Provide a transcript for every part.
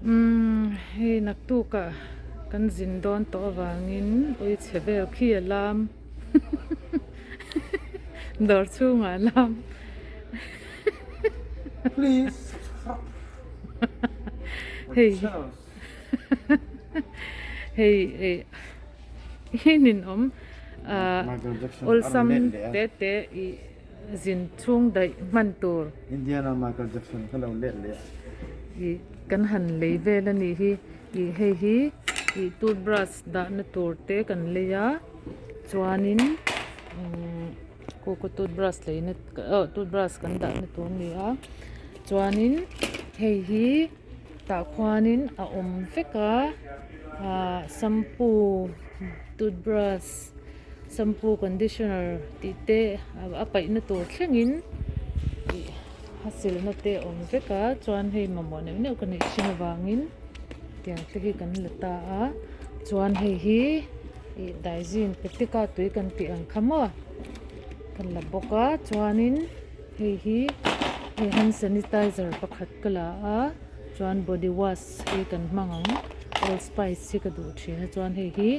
Umm hei naktukah kan zin dawn tawh avangin ui chhe vel khi a lam dawr chhungah a lam hei hei ih hi ninawm ah awlsam te te ih. Zin chhung daih hman tur. Indiana Michael Jackson kha lo let leh a. Ih kan han lei vel a nih hi. Ih hei hi ih toothbrush dahna tur te kan lei a chuanin umm kawka toothbrush leina aw toothbrush kan dahna tur a ni a chuanin hei hi tah khuanin a awm vek a ah shampoo toothbrush. Shampoo conditioner tih te a paihna tur thlengin ih a silna te a awm vek a chuan hei mamawh neuh neuh ka neih thin avangin tiang te hi kan la ta a chuan hei hi ih daizin petika tui kan tih ang kha maw ka la bawk a chuanin hei hi hei hand sanitizer pakhat ka la a chuan body wash hi kan hmang ang old spice hi ka duh thin a chuan hei hi.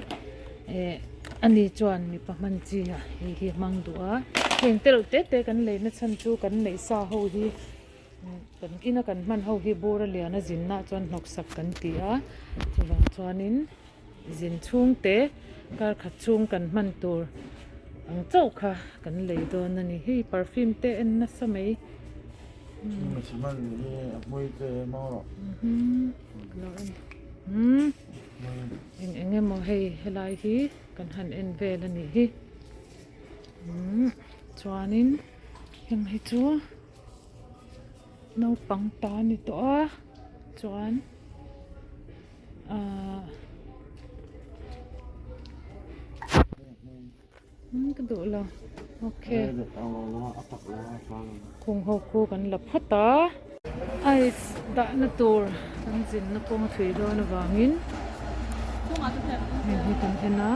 Eh ani chuan mipa hman chi a hei hi a hmang duh a heng te reuh te te kan leina chhan chu kan neih sa ho hi kan ina kan hman ho hi bur a lian a zinna ah chuan hnawk sak kan ti a chuvang chuanin zin chhung te kar khat chhung kan hman tur ang chauh kha kan lei dawn a ni hei perfume te en nasa mai. Eng eng emaw hei helai hi kan han en vel a nih hi umm chuanin heng hi chu naupang ta a ni tawh a chuan ahh umm ka duh lo okay khung ho khu kan la phawt a ice dahna tur kan zinna kawng a thui dawn avangin hei hi kan en a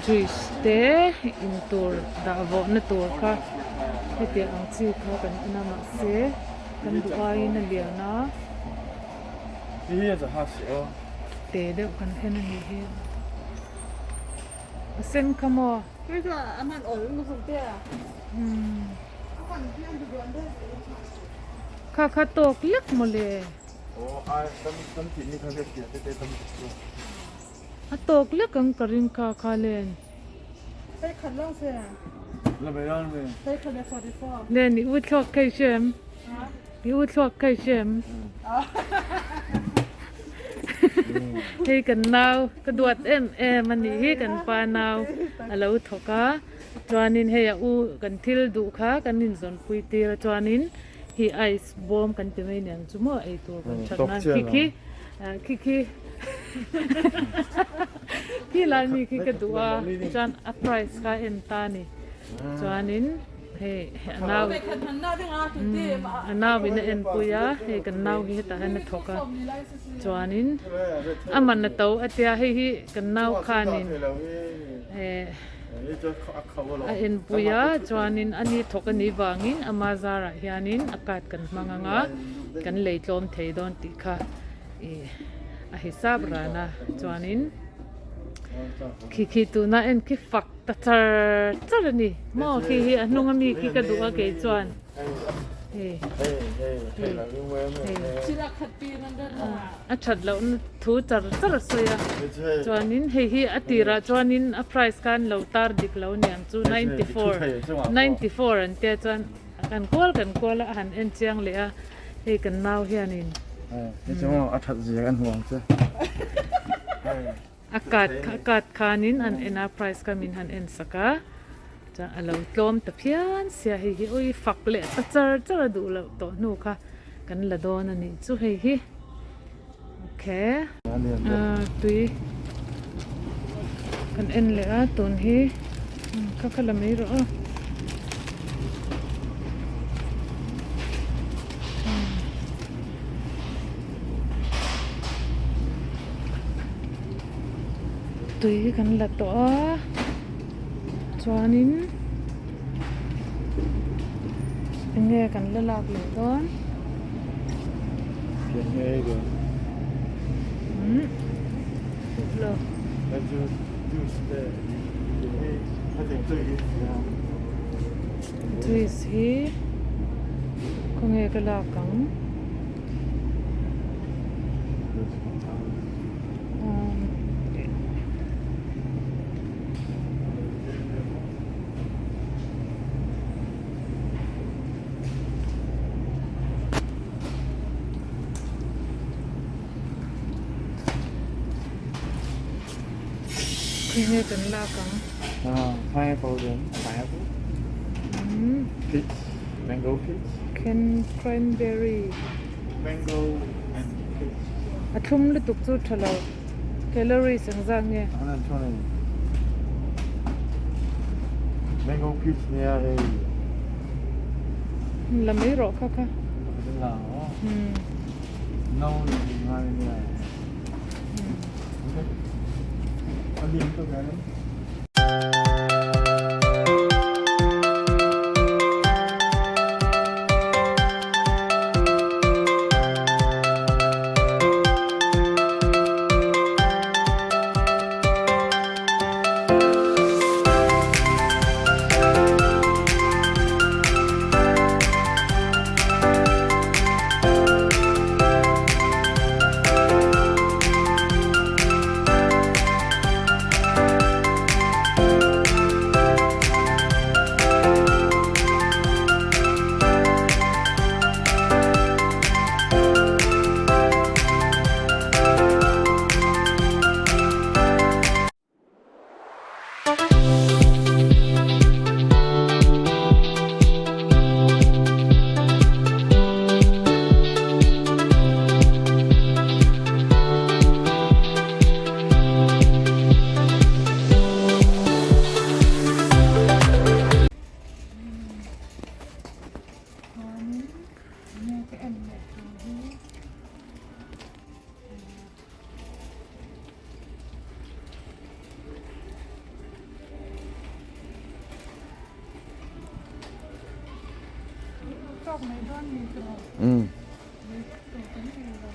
juice te in tur dah vawhna tur kha hetiang ang chi kha kan en a mahse kan duh aiin a lian a. Te deuh kan en a nih hi a sen kha maw kha kha tawk lek mawle a tawk lek ang ka ring kha kha len len i u thluak kha i hria em. I u thluak kha i hria em? Hei kan nau ka duat em em a nih hi kan pa nau a lo thawk a chuanin hei a u kan thil duh kha kan inzawnpui tir a chuanin hi ice bawm kan ti mai niang chu maw eitur kan that nan khi khi khi khi khi lai mi khi ka duh a chuan a price kha a en ta a ni chuanin. Hei a nau a nau in a enpui a hei kan nau hi hetah hian a thawk a chuanin a man a to a tia hei hi kan nau khanin eh a enpui a chuanin ani thawk a nih vangin ama zarah hianin a card kan hmang ang a kan lei tlawm thei dawn tih kha ih a hisap ran a chuanin khi khi tuna en khi fak. Ta char char a ni maw khi hi a hnung ami khi ka duh a kei chuan hei hei a that loh na thu char char a sawi a chuanin hei hi a tirah chuanin a price kha an lo tar dik lo aniang chu 94 94 an tia chuan kan kual kan kual a a han en chiang leh a hei kan nau hianin. A card a card khanin an en a price kha min han en sak a chuan a lo tlawm ta phian sia hei hi ui fak leh ta char char a duh loh tawh hnu kha kan la dawn a nih chu hei hi okay ah tui kan en leh a tun hi kha kha la mai rawh aw. Tui hi kan la tawh a chuanin eng nge kan la lak leh dawn. Umm lo. Juice hi khawnge ka lak ang umm. Khawi nge kan lak ang? Pineapple then pineapple peach mango peach Can cranberry mango and peach A thlum lutuk chu tha lo calories ang zat nge? Mango peach nia hei. La mai rawh kha kha. La Hmm. No ngai nia. Okay. A lim to cái. Chuanin enge ka en leh tur hi Tawk mai dawn ni tawh. Umm. Lei vek tur kan nei lo.